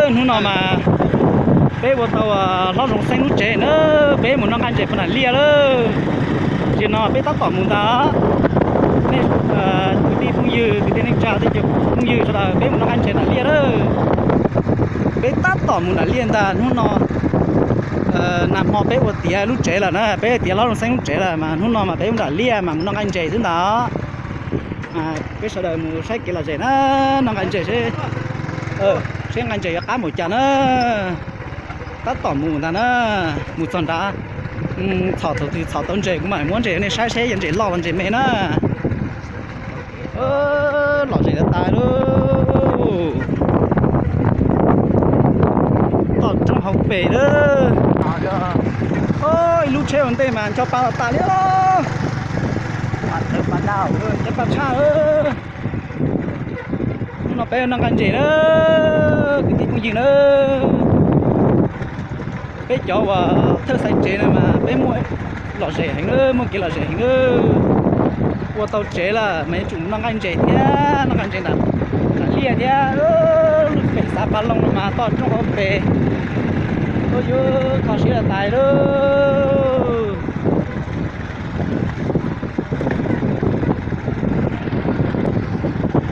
Hnub no mas peb ua tau hlob Zoov Xeeb lub tsev na, peb mus noj nqaij ntses puag nram liaj lawm. Zaum no peb tab tom mus ntag. Nej kwv tij phooj ywg, kwv tij neej tsa, tej cov phooj ywg sawv daws, peb mus noj nqaij ntses nram liaj lawm. Peb tab tom mus nram liaj ntag hnub no. Nag hmo peb ua tiav lub tsev lawm na, peb tiav hlob Zoov Xeeb lub tsev lawm mas hnub no mas peb mus nram liaj mas mus noj nqaij ntses xwb ntag. Peb sawv daws mus saib kev lom zem na, noj nqaij ntses seb, seb nqaij ntses yuav qab npaum cas na. Tab tom mus ntag na, mus txog nrad, txhom thaum twg txhom tau ntses kuv mam muab ntses nej saib seb yog ntses loj los ntses me na. Lom zem tas tas lauj. Toj roob hauv pes lawm. Ib lub tsheb ua ntej mas ncho pa los tas li. Cov pa tshaj. Hnub no peb noj nqaij ntses na, kwv tij phooj ywg na. Peb cov uas thawj xaiv tsev no mas peb muaj lom zem heev na, muaj kev lom zem heev na. Ua tau tsev lawm mas yuav tsum noj nqaij ntses thiab, noj nqaij ntses nram liaj thiab. Lub pem xav pa loo no mas toj roob hauv pes. Ua yuav kho siab tas tas lauj.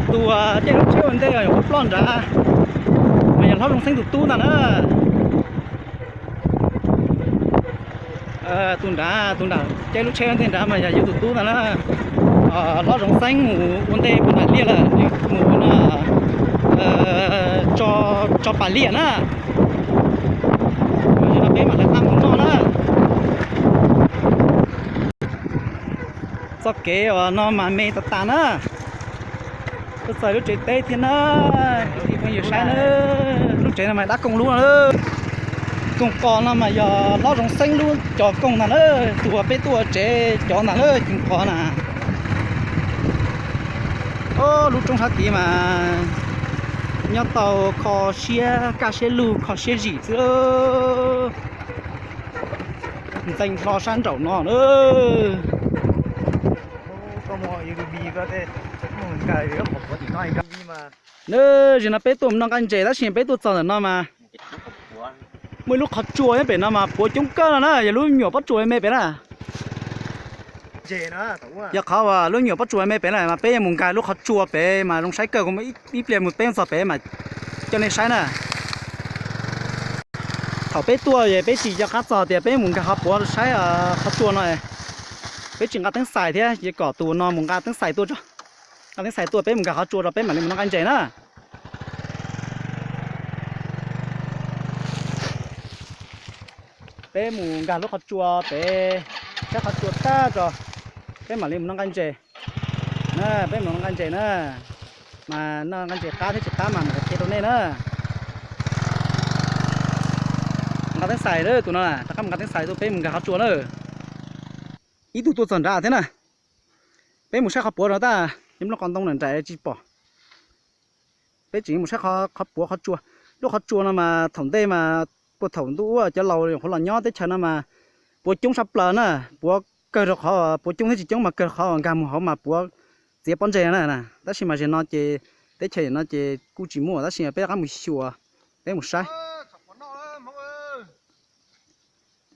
Tus uas caij lub tsheb ua ntej yog ploj nrad, mas yog hlob Zoov Xeeb tus tub ntag na. Tus nrad, tus nram caij lub tsheb ua ntej nrad mas yog yus tus tub ntag na. Hlob Zoov Xeeb mus ua ntej puag nram liaj lawm, mus ua no tso pas liaj na. Yog no peb mam li qab mus noj na. Txoj kev uas no mas me tas tas na. Tuaj txog lub tsev teb thiab na, kwv tij phooj ywg saib na. Lub tsev no mas dab kooj lub no. Koog qos no mas yog hlob Zoov Xeeb lub cov koog ntag na, tus uas peb tuaj ua tsev cov ntag na, koog qos na. Lub roob sab tid mas nyob tau kho siab kaj siab lug kho siab zim xwb. Ntxeev hlo sab nraum no na. Zaum no peb tuaj mus noj nqaij ntses tab sis peb tuaj txog ntawm no mas muaj ib lub qhov tsua nyob pem no mas puav coob kawg no na, yog lub nyuam pob tsuas me pem na. Yog qhov uas lub nyuam pob tsuas me pem na mas peb yuav mus nkag lub qhov tsua pem mas zoo saib kawg, ib pliag mus peb txog pem mas coj nej saib na. Thaum peb tuaj es peb tsis nco qab txog tias peb mus nkag qhov puav saib qhov tsua no, peb tsis nqa teeb xais thiab, ces kom tus no mus nqa teeb xais tuaj tso. Nqa teeb xais tuaj peb mus nkag qhov tsua rau peb mam li mus noj nqaij ntses na. Peb mus nkag lub qhov tsua pem, saib qhov tsua tag tso, peb mam li mus noj nqaij ntses. Peb mus noj nqaij ntses na, mas noj nqaij ntses qab thiab tsis qab mas mam qhia rau nej na. Nqa teeb xais, tus no rov qab mus nqa teeb xais tuaj peb mus nkag qhov tsua na. Ib tug tuaj txog nrad thiab na. Peb mus saib qhov puav no tab sis nplooj qos ntoo nram nraim tsis pom. Peb tseem mus saib qhov puav qhov tsua. Lub qhov tsua no mas thaum ntej mas puag thaum ntuj ub cov laus nyuam qhuav los nyob teb chaws no mas puav coob tshaj plaws na, puav kawg rau qhov, puav coob thiab tsis coob mas kawg qhov nkag mus hauv mas puav txiav pob ntseg na. Tab sis mas zaum no ces teb chaws no ces kuj tsis muaj, tab sis peb rov qab mus xyuas, peb mus saib.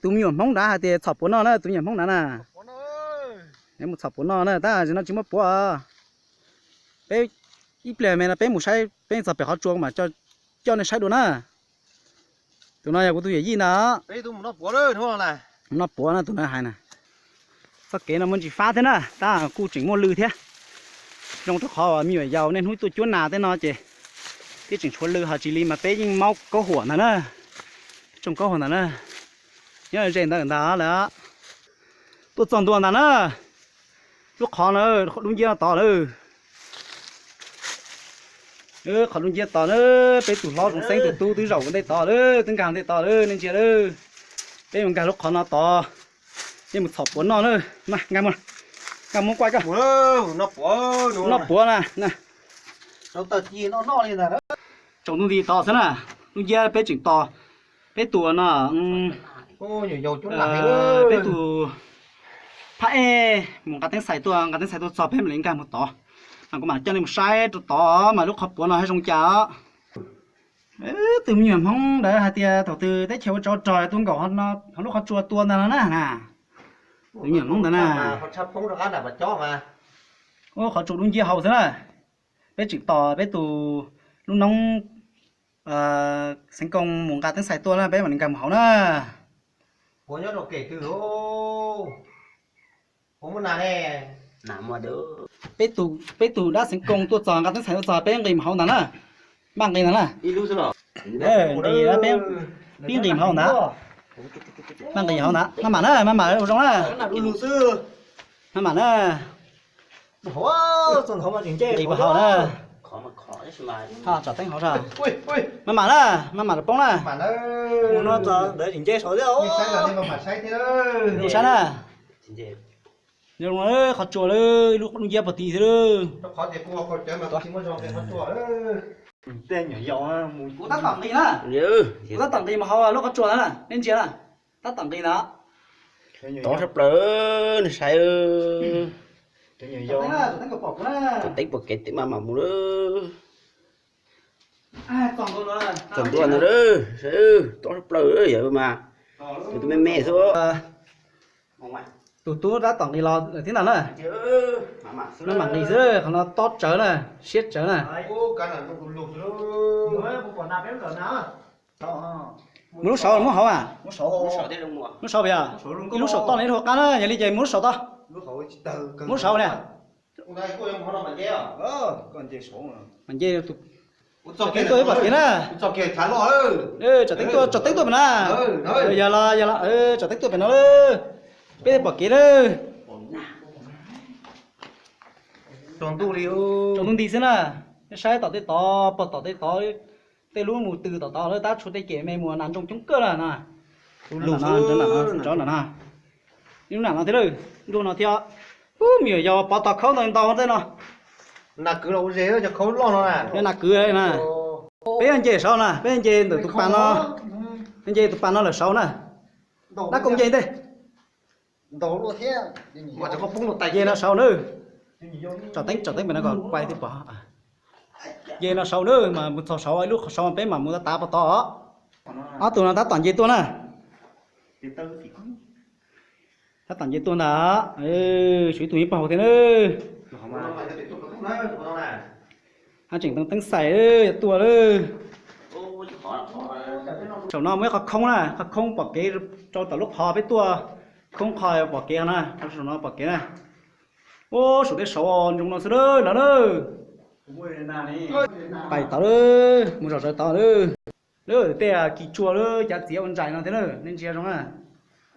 Tus me nyuam Hmoob nrad hais tias txhom puav noj na, tus me nyuam Hmoob nrad na. Mus txhom puav noj na, tab sis no tsis muaj puav. Peb ib pliag me no peb mus saib, peb txog pem qhov tsua mas coj nej saib dua na. Tus no yog kuv tus yawm yij ntag. Noj puav na, tus no hais na. Txoj kev no muaj ntsis fab thiab na, tab kuj tseem muaj lw thiab. Zoo rau qhov me nyuam yaus niaj hnub tuaj cuab nas tej no ces thiab tseem tshuav lw, ho tsis li mas peb yeej maub kaub huam ntag na. Tsoo kaub huam ntag na. Nyob ze ntawd ntag lawm. Tuaj txog ntua ntag na. Lub qhov na, lub nciab no tod lawm. Qhov lub nciab tod na, peb tus hlob Zoov Xeeb tus tub twb zaum ua ntej tod lawm, twb nkag ntej tod lawm, nej ntsia lawm. Peb mus nkag lub qhov no tod, peb mus txhom puav noj na. Nkag mus, nkag mus kuaj koj. Noj puav na. Tsaus ntuj nti tod xwb na, lub nciab peb tseem tos peb tus no, peb tus phab ej mus nqa teeb xais tuaj, nqa teeb xais tuaj txog peb mam li nkag mus tod. Mas kuv mam coj nej mus saib rau tod mas lub qhov puav no haj zoo cas os. Tus me nyuam Hmoob ntawd hais tias thaum twg teb chaws ua tsov rog tuaj nkaum hauv lub qhov tsua tua ntag no na. Tus me nyuam Hmoob ntawd na, ua qhov tsua dub nciab hauv xwb na. Peb tseem tos peb tus lub noob Xeev Koos mus nqa teeb xais tuaj na, peb mam li nkag mus hauv na. Peb tus dab Xeev Koos tuaj txog nqa teeb xais tuaj txog, peb nqis mus hauv ntag na. Maj nqis ntag na. Nqis, peb nqis mus hauv ntag. Maj nqis hauv ntag, maj mam na, maj mam ua zoo na. Maj mam na. Nqis mus hauv na. Tsom teeb hauv, maj mam na, maj mam poob na. Saib na. Qhov tsua lawm, ib lub dub nciab pog tim xwb lawm. Kuv tab tom nqis na. Kuv tab tom nqis mus hauv lub qhov tsua ntag na, nej ntsia na. Tab tom nqis ntag. Tob tshaj plaws, nej saib. Tsom teeb pom kev teb maj mam mus lawm. Txog ntua no lawm, tob tshaj plaws yawg mas. Tus me me xwb. Tus tub tab tom nqis los thiab ntag na. Maj mam nqis xwb, qhov no tob tsawv na, siab tsawv na. Mus lub saud muab hauv a? Lub saud puas yog? Ib lub saum toj no ib lub hauv qab na, yog li ces mus lub saum toj. Mus lub saud na. Mam nce, tsom teeb tuaj pom kev na. Tsom teeb tuaj, tsom teeb tuaj pem na. Yog los, yog los, tsom teeb tuaj pem no lawm. Peb pom kev lawm. Tsaus ntuj nti xwb na. Nej saib tom tej tod, pog tom tej tod, tej lub mus tw tom tod lawm, tab tshuav tej ceg me mus nas ntsoog coob kawg na. Tus lus nram no, ib lub nram no thiab lawm, nruab no thiab. Ub, me nyuam yaus pov tog khaub ntau ntau tej no. Nas kwv los ua zes cov khaub loj no na. Nas kwv na. Peb nce saud na, peb nce ntawm tus pas no, nce tus pas no lawm saud na. Dab Koos nce ntej. Nce no saud na. Tsom teeb, tsom teeb pem no kom kuai thiaj pom. Nce no saud na, mas mus txog saud ib lub qhov saud peb mam mus tav pov tod. Ob tug no tab tom nce tuaj na. Tab tom nce tuaj ntag. Tshuav ib tug nyob pem hauv thiab na. Hab tseem tau teeb xais yuav tuaj lawm. Saum no muaj ib qhov khoob na, qhov khoob pom kev rau tom lub qhov peb tuaj. Khoob qhov pom kev na, saum no pom kev na. Ub, saum tej saud ntsoov no xwb lawm lawm. Pais tod lawm, mus zom zaws tod lawm. Lawm tej kis tsua lawm, cav txiav ua ntsais no thiab na, nej ntsia zoo na.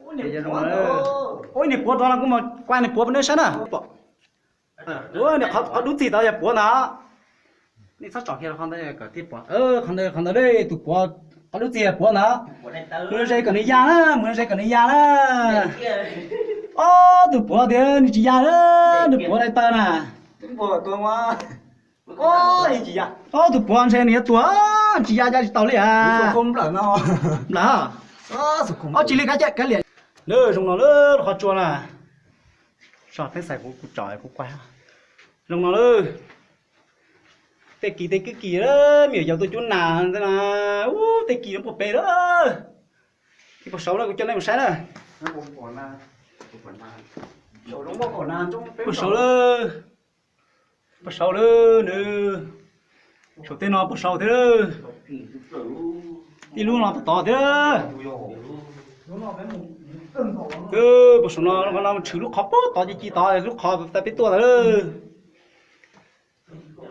Ub, niag puav rov no kuv mas kuaj niag puav pub nej saib na. Ub, niag qhov dub txig tod yog puav ntag. Nej txhob tsom kiag qhov ntawd kom thiaj pom. Qhov ntawd, qhov ntawd, tus puav, qhov dub txig yog puav ntag. Mus ze kom nws ya na, mus ze kom nws ya na. Ob tug puav tias nws tsis ya na, nws puav dai taw na. Ob tug puav ntshe nws yuav tuag, tsis ya ya tsis tau li a. Nplawm, ob tsis li kav liam. Lawm zoo no lawm qhov tsua na. Tsom teeb xais kuv, kuv tsom kuv kuaj. Zoo no lawm. Tej kis tej kwj kis, me nyuam yaus tuaj cub nas ntawd na. Ub, tej kis no puag pem lawm. Kis puag saud na, kuv coj nej mus saib na. Puag saud lawm. Puag saud lawm nws. Saum tej no puag saud thiab lawm. Ib lub no puag tod thiab. Puag saum no, no tshwm lub qhov puag tod ci ci tod, lub qhov tas peb tuaj ntawd lawm.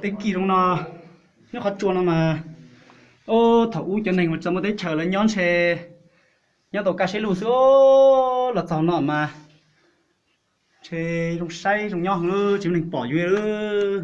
Tej kis zoo no, nyob qhov tsua no mas, thaum ub cov neeg uas txawm muaj teb chaws lawv nyob ntshe nyob tau kaj siab lug xwb, los txog no mas ntshe zoo saib zoo nyob heev, tsis muaj neeg pom yuav lawm.